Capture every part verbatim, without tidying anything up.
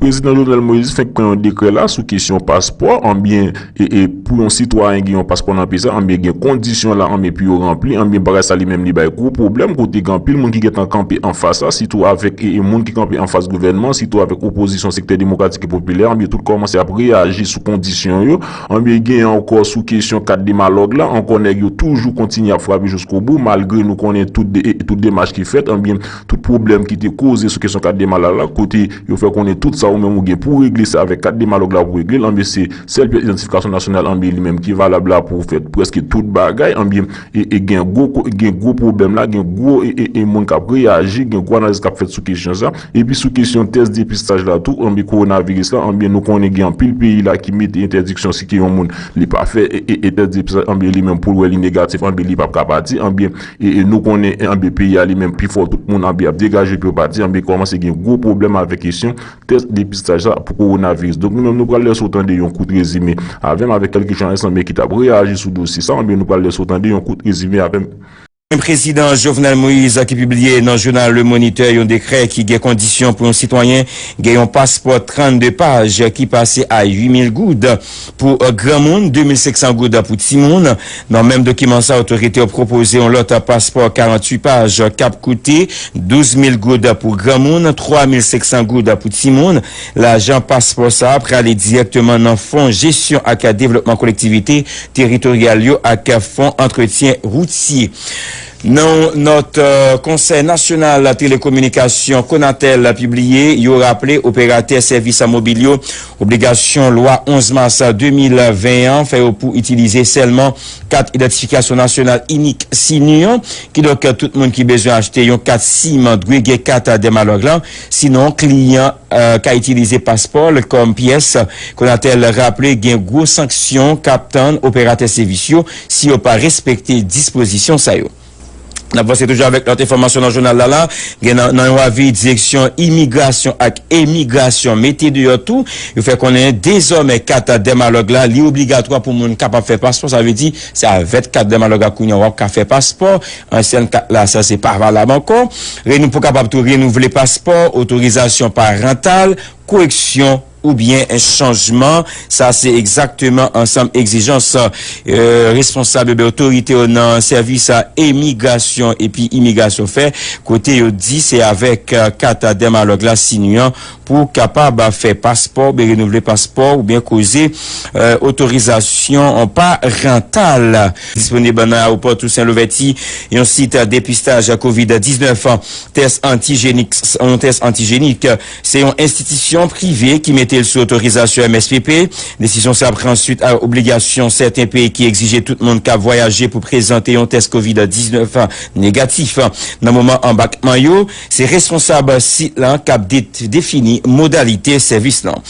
Prezidan Jovenel Moïse fenk pran yon dekrè la sou kesyon paspò, anbyen, e, e pou yon sitwayen gen yon paspò nan peyi sa, anbyen, gen kondisyon la, anbyen, pou yo ranpli, anbyen, bagay sa li menm li bay gwo pwoblèm, kote gen anpil moun ki gentan kanpe anfas sa, sitou avèk, e, e moun ki kanpe anfas gouvènman, sitou avèk opozisyon sektè demokratik e popilè, anbyen, tout kòmanse ap reyaji sou kondisyon yo, anbyen, gen ankò sou kesyon kat de malòg la, ankò nèg yo toujou kontinye ap frape jiskobou, malgre nou konnen tout de, e, tout demach ki fèt, anbyen, tout pwoblèm ki te koze sou kesyon kat de malòg la, kote yo fè konnen tout sa ou menm ou gen pou regle, se avèk kat de malòg la pou regle l, anbyen se sèl pyès idantifikasyon nasyonal, anbyen li menm ki valab la pou fè prèske tout bagay, anbyen e, e gen gwo, ko- gen gwo pwoblèm la, gen gwo e, e, e moun k ap reyaji, gen gwo analiz k ap fèt sou kesyon sa, epi sou kesyon tès depistaj la tou, anbyen kowonaviris la, anbyen nou konnen gen anpil peyi la ki mete entèdiksyon si ke yon moun li pa fè e, e, e tès depistaj, anbyen li menm pou l wè li negatif, anbyen li p ap ka pati, anbyen e, e nou konnen, anbyen peyi a li menm pifò tout moun anbyen ap degaje pou yo pati, anbyen kòmanse gen gwo pwoblèm avèk kesyon tès depistaj sa pou kowonaviris. Donk nou menm nou pral lèse w tande yon kout rezime avè m, avèk kèlke jounalis anbyen ki t ap reyaji sou dosye sa, anbyen nou pral lèse w tande yon kout rezime avè m. Prezidan Jovenel Moïse ki pibliye nan jounal Le Moniteur yon dekrè ki gen kondisyon pou yon sitwayen gen yon paspò trannde paj ki pase a uit mil goud pou, eh, granmoun, de mil senk san goud pou timoun. Nan menm dokiman sa, otorite yo pwopoze yon lòt paspò karanntuit paj k ap koute douz mil goud pou granmoun, twa mil senk san goud pou timoun. Lajan paspò sa a prale dirèkteman nan Fon Jesyon ak Devlopman Kolektivite Teritoryal yo ak Fon Antretyen Woutye. Nan nòt, eh, Konsèy Nasyonal Telekominikasyon, Konatel, pibliye, yo raple operatè sèvis mobil yo obligasyon lwa onz mas de mil ven an fè yo pou itilize sèlman kat idantifikasyon nasyonal inik, sini, an. Kidonk, tout moun ki bezwen achte yon kat sim dwe gen kat Dermalog la. Sinon, kliyan, eh, ka itilize paspò l kòm pyès. Konatel raple gen gwo sanksyon k ap tann operatè sèvis yo si yo pa respekte dispozisyon sa yo. N ap vanse toujou avèk lòt enfòmasyon nan jounal la la. Gen nan, nan yon avi Direksyon Imigrasyon ak Emigrasyon mete deyò tou, yo fè konnen dezòmè kat Dermalog la, li obligatwa pou moun kapab fè paspò. Sa vle di, se avèk kat Dermalog la kounye a w ap ka fè paspò. Ansyèn kat la, sa se pa valab ankò. Renou pou kapab tou renouvle paspò, otorizasyon parantal, koreksyon oubyen chanjman. Sa se egzakteman ansanm egzijans, eh, responsab oubyen otorite yo nan sèvis a emigrasyon epi imigrasyon fè, kote yo di se avèk, eh, kat Dermalog la, sini an, pou kapab fè paspò oubyen renouvle paspò oubyen koze, eh, otorizasyon parantal. Disponib nan ayewopò Tousen Louvèti, yon sit depistaj kovid diznèf, tès antijenik, yon tès antijenik. Se yon enstitisyon prive ki mete l sou otorizasyon M S P P. Desizyon sa pran swit a obligasyon sèten peyi ki egzije tout moun k ap vwayaje pou prezante yon tès kovid diznèf negatif nan moman anbakman yo. Se responsab sit lan k ap de-, defini modalite sèvis lan.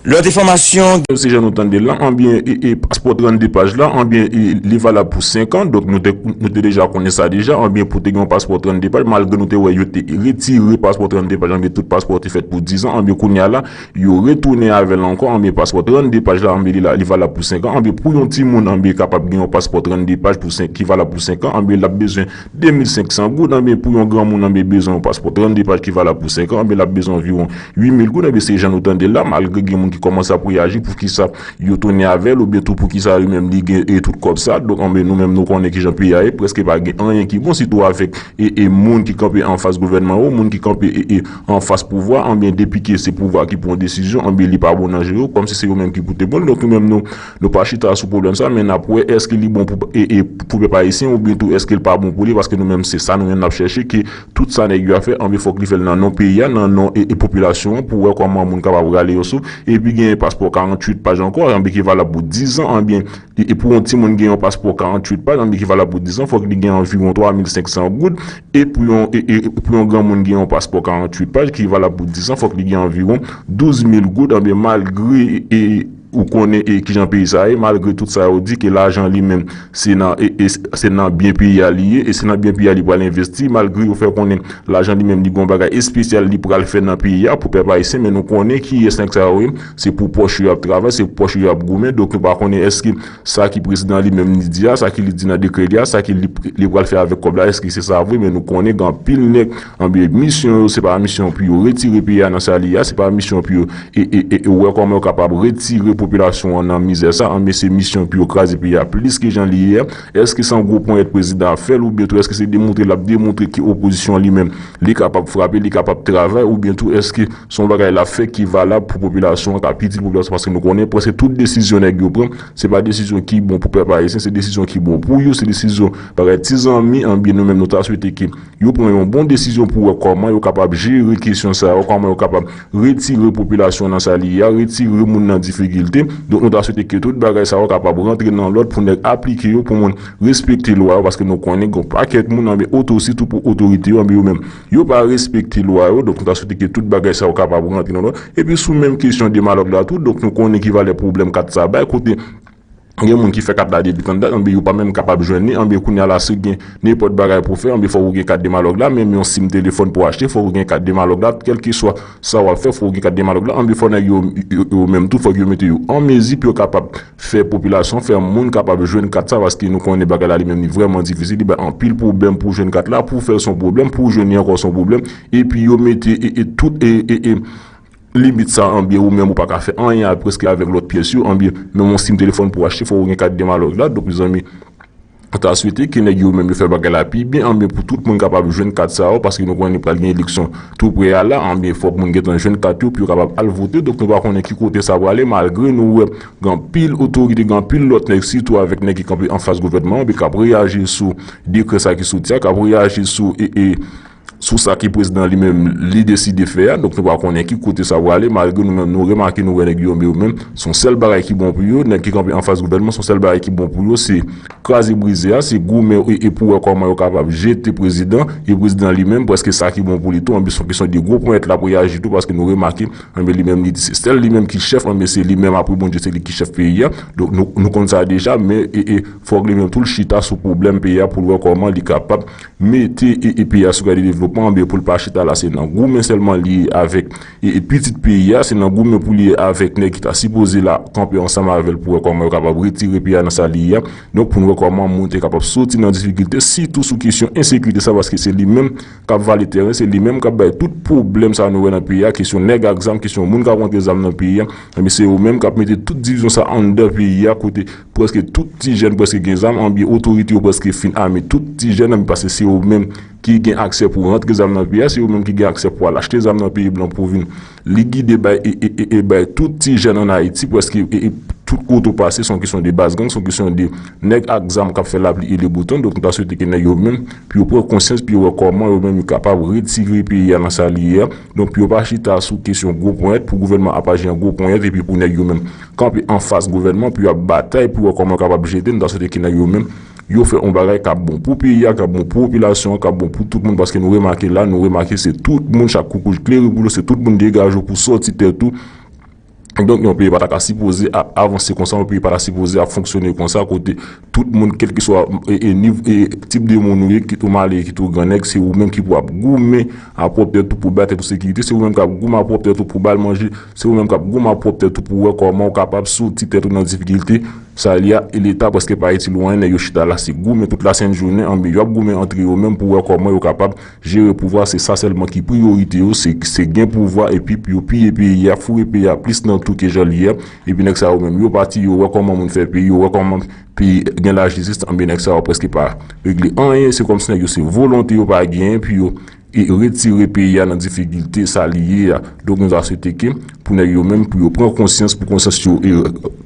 Lòt enfòmasyon. Se jan nou tande l la, anbyen, e, e, paspò trannde paj la, anbyen, e, li valab pou senk an, donk nou te, nou te deja konnen sa deja, anbyen, pou te gen yon paspò trannde paj, malgre nou te wè yo te retire paspò trannde paj, anbyen, tout paspò te fèt pou diz an, anbyen, kounye a la, yo retounen avè l ankò, anbyen, paspò trannde paj la, anbyen, li la, li valab pou senk an, anbyen, pou yon timoun, anbyen, kapab gen yon paspò trannde paj pou senk, ki valab pou senk an, anbyen, l ap bezwen de mil senk san goud, anbyen, pou yon granmoun, anbyen, bezwen yon paspò trannde paj ki valab pou senk an, anbyen, l ap bezwen anviwon uit mil goud, anbyen, se jan nou tande l la, malgre gen moun ki kòmanse ap reyaji, poukisa yo tounen avè l, oubyen tou poukisa li menm li gen, e, tout kòb sa. Donk, anbyen, nou menm nou konnen kijan peyi a ye, prèske pa gen anyen ki bon, sitou avèk, e, e, moun ki kanpe anfas gouvènman yo, moun ki kanpe, e, e, anfas pouvwa, anbyen, depi ke se pouvwa ki pran desizyon, anbyen, li pa bon nan je yo, kòmsi se yo menm ki pou te bon. Donk, nou menm nou, nou pa chita sou pwoblèm sa, men n ap wè èske li bon pou, e, e, pou pèp ayisyen, oubyen tou èske l pa bon pou li, paske nou menm se sa nou menm n ap chèche, ke tout sa nèg yo ap fè, anbyen, fòk li fè l nan non peyi a, nan non e, e popilasyon an, pou wè kòman moun kapab rale yo sou. Epi gen paspò karanntuit paj ankò, anbyen, ki valab pou diz an, anbyen, e, e pou yon timoun gen yon paspò karanntuit paj, anbyen, ki valab pou diz an, fòk li gen anviwon twa mil senk san goud, e pou yon, e, e pou yon granmoun gen yon paspò karanntuit paj ki valab pou diz an, fòk li gen anviwon douz mil goud, anbyen, malgre, e, Ou konnen e kijan peyi sa a ye, malgre tout sa yo di ke lajan li menm se nan e, e, se nan byen peyi a li ye, e se nan byen peyi a li pral envesti, malgre yo fè konnen lajan li menm li gon bagay espesyal li pral fè nan peyi a pou pèp ayisyen, men nou konnen kiyès nèg sa yo ye, se pou pòch yo y ap travay, se pou pòch yo y ap goumen, donk nou pa konnen èske sa ki prezidan li menm li di a, sa ki li di nan dekrè li a, sa ki li, li pral fè avèk kòb la, èske se sa vre, men nou konnen gen anpil nèg, anben misyon yo, se pa misyon pou yo retire peyi a nan sa li ye a, se pa misyon pou yo e, e, e, e wè kòman yo kapab retire popilasyon an nan mizè sa, anben se misyon pou yo kraze peyi a plis ke jan li ye a. Èske se yon gwo ponyèt prezidan ap fè l, oubyen tou èske se demontre l ap demontre ke opozisyon an li menm, li kapab frape, li kapab travay, oubyen tou èske se yon bagay l ap fè ki valab pou popilasyon an, k ap itil popilasyon, paske nou konnen prèske tout desizyon nèg yo pran, se pa desizyon ki bon pou pèp ayisyen, se desizyon ki bon pou yo, se desizyon bagay ti zanmi, anben nou menm nou ta swete ke yo pran yon bon desizyon pou wè kòman yo kapab jere kesyon sa yo, kòman yo kapab retire popilasyon nan sa li ye a, retire moun nan difikilte. Donk nou ta swete ke tout bagay sa yo kapab rantre nan lòd pou nèg aplike yo, pou moun respekte lwa yo, paske nou konnen gen pakèt moun, anben oto-, sitou pou otorite yo, anben yo menm, yo pa respekte lwa yo. Donk nou ta swete ke tout bagay sa yo kapab rantre nan lòd. Epi sou menm kesyon demalòg la tou, donk nou konnen ki valè pwoblèm kat sa bay, kote gen moun ki fè kat la depi tann dat, anben yo pa menm kapab jwenn li, anben kounye a la si w gen nenpòt bagay pou w fè, anben fòk ou gen kat demalòg la, menm yon sim telefòn pou w achte, fòk ou gen kat demalòg la, kèlkeswa sa w ap fè, fòk ou gen kat demalòg la, anben fòk nèg yo, yo, yo menm tou, fòk yo mete yo an mezi pou yo kapab fè popilasyon, fè moun kapab jwenn kat sa, paske nou konnen bagay la li menm li vrèman difisil, li bay anpil pwoblèm pou w jwenn kat la, pou w fè l se yon pwoblèm, pou w jwenn li ankò se yon pwoblèm, epi yo mete e, e tout e, e, e, limit sa, anben ou menm ou pa ka fè anyen a prèske avèk lòt pyès yo, anben menm yon sim telefòn pou w achte, fòk ou gen kat demalòg la. Donk mezanmi, nou ta swete ke nèg yo menm yo fè bagay la pi byen, anben pou tout moun kapab jwenn kat sa yo, paske nou konnen pral gen eleksyon tou prè a la, anben fòk moun gentan jwenn kat yo pou yo kapab al vote. Donk nou pa konnen ki kote sa prale, malgre nou wè gen anpil otorite, gen anpil lòt nèg, sitou avèk nèg ki kanpe anfas gouvènman an, anben k ap reyaji sou dekrè sa ki soti a, k ap reyaji sou e, e, sou sa ke prezidan li menm li deside fè a. Donk nou pa konnen ki kote sa prale, malgre nou menm nou remake, nou wè nèg yo, yo menm se yon sèl bagay ki bon pou yo, nèg ki kanpe anfas gouvènman, se yon sèl bagay ki bon pou yo, se kraze brize a, se goumen e, e pou wè kòman yo kapab jete prezidan, e prezidan li menm prèske sa ki bon pou li tou, anben se yon kesyon de gwo ponyèt l ap reyaji tou, paske nou remake, anben li menm li di se sèl li menm ki chèf, anben se li menm apre Bondye se li ki chèf peyi a. Donk nou, nou konn sa deja, men e, e fòk li menm tou l chita sou pwoblèm peyi a pou l wè kòman li kapab mete e, e peyi a sou gade devlopman, anben pou l pa chita la se nan goumen sèlman li ye avèk e, e pitit peyi a, se nan goumen pou li ye avèk nèg ki ta sipoze la kanpe ansanm avè l pou wè kòman yo kapab retire peyi a nan sa li ye a. Donk pou n wè kòman moun te kapab soti nan difikilte, sitou sou kesyon ensekirite sa, paske se li menm k ap vale tèren, se li menm k ap bay tout pwoblèm sa nou wè nan peyi a, kesyon nèg ak zam, kesyon moun k ap rantre zam nan peyi a, anben se yo menm k ap mete tout divizyon sa anndan peyi a, kote prèske tout ti jèn prèske gen zam, anben otorite yo prèske fin ame tout ti jèn, anben paske se yo menm ki gen aksè pou rantre zam nan peyi a, se yo menm ki gen aksè pou al achte zam nan peyi blan pou vin likide bay e, e, e, e bay tout ti jèn ann Ayiti, prèske e, e tout kote w pase, se yon kesyon de baz gang, se yon kesyon de nèg ak zam k ap fè lapli e lebouton. Donk nou ta swete ke nèg yo menm, pou yo pran konsyans, pou yo wè kòman yo menm yo kapab retire peyi a nan sa li ye a. Donk pou yo pa chita sou kesyon gwo ponyèt, pou gouvènman ap aji an gwo ponyèt, epi pou nèg yo menm kanpe anfas gouvènman, pou y ap batay, pou wè kòman yo kapab jete, nou ta swete ke nèg yo menm, yo fè yon bagay k ap bon pou peyi a, k ap bon pou popilasyon an, k ap bon pou tout moun, paske nou remake la, nou remake se tout moun, chak koukouj klere pou yo, se tout moun degaje w pou sòti tèt ou. Donk yon peyi pa ta ka sipoze ap avanse konsa, yon peyi pa ta sipoze ap fonksyone konsa, kote tout moun, kèlkeswa e, e, niv-, e tip de moun ou ye, kit ou malere, kit ou grannèg, se ou menm ki pou ap goumen a pwòp tèt ou pou bay tèt ou sekirite, se ou menm k ap goumen a pwòp tèt ou pou ba l manje, se ou menm k ap goumen a pwòp tèt ou pou wè kòman ou kapab soti tèt ou nan difikilte. Sa li a, e Leta prèske pa itil ou anyen, nèg yo chita la, se goumen tout lasent jounen, anben y ap goumen antre yo menm pou wè kòman yo kapab jere pouvwa, se sa sèlman ki priyorite yo, se, se gen pouvwa, epi pou yo piye peyi a, foure peyi a plis nan twou ke jan li ye a, epi nèg sa yo menm, yo pati, yo wè kòman moun fè peyi, yo wè kòman peyi gen lajistis, anben nèg sa yo prèske pa regle anyen, se kòmsi nèg yo se volonte yo pa genyen, pou yo e retire peyi a nan difikilte sa li ye a. Donk nou ta swete ke pou nèg yo menm, pou yo pran konsyans, pou konsyans yo e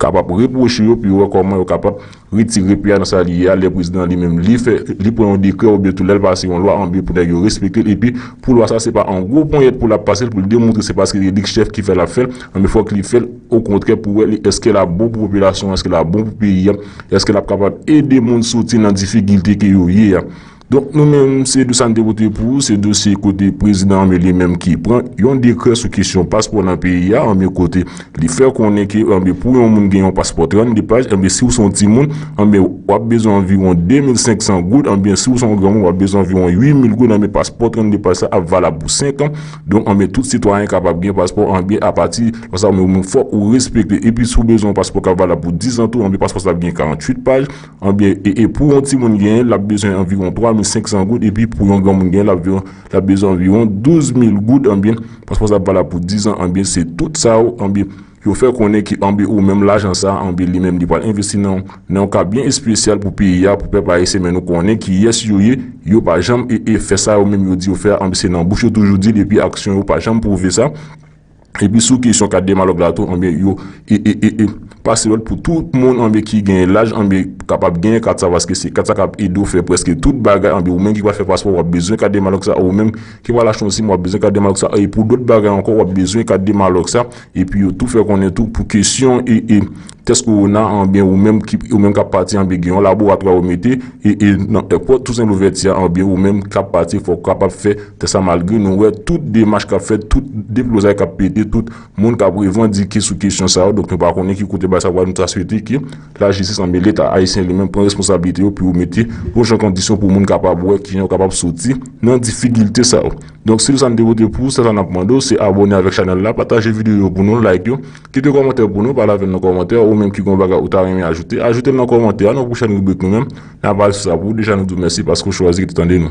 kapab repwoche yo, pou yo wè kòman yo kapab retire peyi a nan sa li ye a. Lè prezidan li menm li fè, li pran yon dekrè oubyen tou lè l pase yon lwa, anben pou nèg yo respekte l, epi pou lwa sa se pa yon gwo ponyèt pou l ap pase l, pou l demontre se paske se li k chèf ki fè l ap fè l, anben fòk li fè l okontrè pou wè li, èske l ap bon pou popilasyon an, èske l ap bon pou peyi a, èske l ap kapab ede moun soti nan difikilte ke yo ye a. Donk, nou menm, se dosye sa n te pote pou ou, se dosye kote prezidan an, men li menm ki pran yon dekrè sou kesyon paspò nan peyi a, anben kote li fè konnen ke, anben pou yon moun gen yon paspò trannde paj, anben si w se yon timoun, anben w ap bezwen anviwon de mil senk san goud, anben si w se yon granmoun, w ap bezwen anviwon uit mil goud, anben paspò trannde paj sa ap valab pou senk an. Donk, anben tout sitwayen kapab gen paspò, anben apati lè sa, ou menm fòk ou respekte. Epi si w bezwen yon paspò k ap valab pou diz an tou, anben paspò sa ap gen karanntuit paj, anben, e, e pou yon timoun genyen, l ap bezwen anviwon twa mil senk san goud, epi pou yon granmoun genyen, l ap, l ap bezwen anviwon douz mil goud, anben, paspò sa ap valab pou diz an, anben, se tout sa yo, anben, yo fè konnen ke, anben, ou menm lajan sa, anben, li menm, li pral envesti nan, nan yon ka byen espesyal pou peyi a, pou pèp ayisyen, men nou konnen kiyès yo ye, yo pa janm e, e fè sa yo menm yo di yo fè a, anben, se nan bouch yo toujou di l, epi aksyon yo pa janm pwouve sa. Epi sou kesyon kat demalòg la tou, anben, yo e, e, e, e pase lòd pou tout moun, anben, ki gen laj, anben, kapab gen kat sa, paske se kat sa k ap ede w fè prèske tout bagay, anben, ou menm ki pral fè paspò, w ap bezwen kat demalòg sa, ou menm ki pral achte yon sim, w ap bezwen kat demalòg sa, e pou dòt bagay ankò, w ap bezwen kat demalòg sa, epi yo tou fè konnen tou pou kesyon e, e tès kowona, anben, ou menm ki, ou menm k ap pati, anben, gen yon laboratwa yo mete, e, e nan èpòt Tousen Louvèti a, anben, ou menm k ap pati, fò w kapab fè tès sa, malgre nou wè tout demach k ap fèt, tout deplozay k ap pete, tout moun k ap revandike sou kesyon sa yo. Donk, nou pa konnen ki kote bagay sa pral, nou ta swete ke lajistis, anben, Leta ayisyen li menm pran responsablite yo pou yo mete bon jan kondisyon pou moun kapab wè kijan yo kapab soti nan difikilte sa yo. Donk, se sa n te pote pou ou, se sa n ap mande w, se abòne avèk chanèl la, pataje videyo yo pou nou, like yo, kite kòmantè pou nou, pale avè n nan kòmantè, ou menm ki gen yon bagay ou ta renmen ajoute, ajoute l nan kòmantè a, nan pwochèn ribrik nou menm, n ap al sou sa pou ou. Deja nou di w mèsi paske w chwazi rete tande nou.